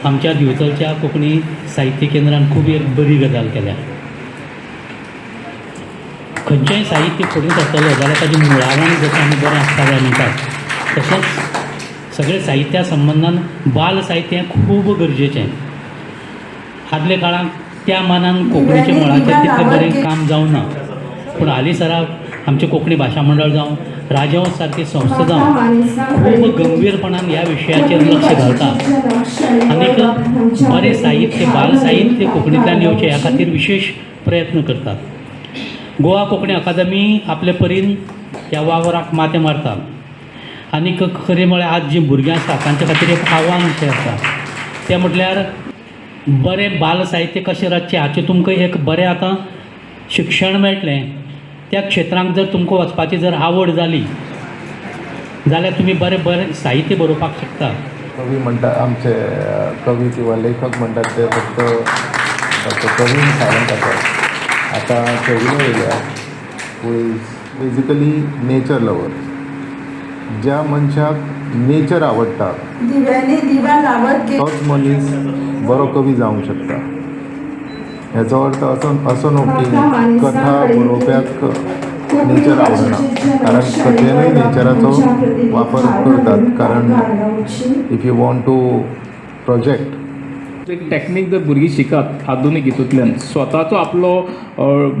आमच्या दिवचलच्या कोंकणी साहित्य केंद्रान खूब एक बरी गजाल केल्या. खंयचेंय साहित्य फुडें सरतलो जाल्यार ताजें मुळावण जशें आमी बरें आसता जाय म्हणटात, तशेंच सगळें साहित्या संबंदान बाल साहित्य हें खूब गरजेचें. आदल्या काळांत त्या मानान कोंकणीच्या मळाचेर तितलें बरें काम जावना, पूण हालींसराक आमचें कोंकणी भाशा मंडळ जावं, राजहंस सारकी संस्था जावं, खूब गंभीरपणान ह्या विशयाचेर लक्ष घालता आनीक बरें साहित्य, बाल साहित्य कोंकणींतल्यान येवचें ह्या खातीर विशेश प्रयत्न करतात. गोवा कोंकणी अकादमी आपले परीन ह्या वावराक माथें मारता. आनीक खरें म्हळ्यार आज जीं भुरगीं आसा तांचे खातीर एक आव्हान अशें आसा, तें म्हटल्यार बरें बाल साहित्य कशें रचचें हाचें तुमकां एक बरें आतां शिक्षण मेळटलें. त्या क्षेत्रांत जर तुमकां वचपाची जर आवड जाली जाल्यार तुमी बरें बरें साहित्य बरोवपाक शकता. कवी म्हणटा, आमचे कवी किंवा लेखक म्हणटात ते फक्त डॉक्टर प्रवीण सावंत आसात. आतां चौगुले येयल्या, who is basically nature lover. ज्या मनशाक नेचर आवडटा दिव्याने दिवा लावत गेला. तोच मनीस बरो कवी जावंक शकता. हेचो अर्थ असो असो न्हू की कथा बरोवप्याक नेचर आवडना, कारण कथेनूय नेचराचो वापर करतात, कारण if you want to project एक टॅक्नीक जर भुरगीं शिकात, आधुनीक हितूंतल्यान स्वताचो आपलो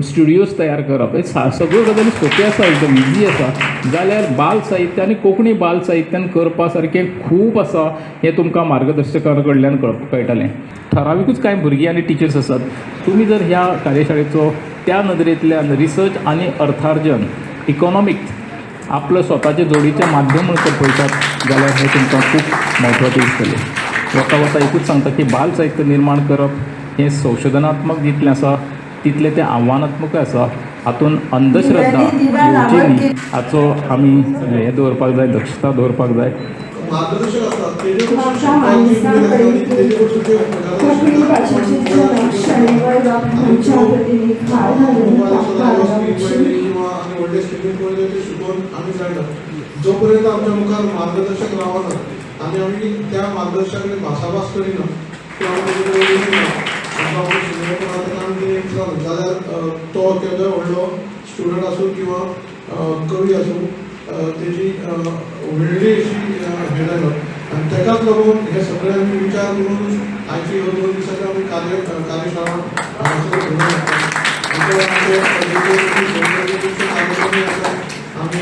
स्टुडियोज तयार करप हे सगळ्यो गजाली सोंप्यो आसा, एकदम इजी आसा. जाल्यार बाल साहित्य आनी कोंकणी बाल साहित्यान करपा सारकें खूब आसा हें तुमकां मार्गदर्शका कडल्यान कळटलें. ठराविकूच कांय भुरगीं आनी टिचर्स आसात. तुमी जर ह्या कार्यशाळेचो त्या नदरेंतल्यान रिसर्च आनी अर्थार्जन, इकॉनॉमीक, आपलो स्वताचे जोडीचें माध्यम म्हणून जर पळयतात जाल्यार हें तुमकां खूब म्हत्वाचें दिसतलें. वता वता एकूच सांगता की बाल साहित्य निर्माण करप हें संशोधनात्मक जितलें आसा तितलें तें आव्हानात्मकूय आसा. हातूंत अंधश्रद्धा येवची न्ही हाचो आमी हें दवरपाक जाय, दक्षता दवरपाक जाय. मार्गदर्शक असतात तेजे कडसून म्हाका शिकपाची उमेद आसता आनी माणसां तेजे कडसून ते कोंकणी भाशेचे जनक शणै हांच्या प्रतिमेक हार घालून मोबायल ताका स्क्रीन आरावची. मेळटली किंवा आनी व्हडले स्क्रिनीर पळयले ते शिकोवन आमी जायना, जो पर्यंत आमच्या मुखार मार्गदर्शक रावना आनी आमी त्या मार्गदर्शका कडेन भासाभास करिना किंवा आमी तेजे कडेन उलयना, आमकां आमचो सिनियर कोण आसा ताका आमी कितें विचारना जाल्यार तो केदोय व्हडलो स्टुडंट आसूं किंवा कवी आसूं, तेजी व्हडली अशी हें जायना. आनी तेकाच लागून हे सगळे आमी विचार करून आयची ह्यो 2 दिसाच्यो आमी कार्यशाळा हांगासर घडोवन हाडटा. आमचे खुबशे कार्यक्रम आसात आमी.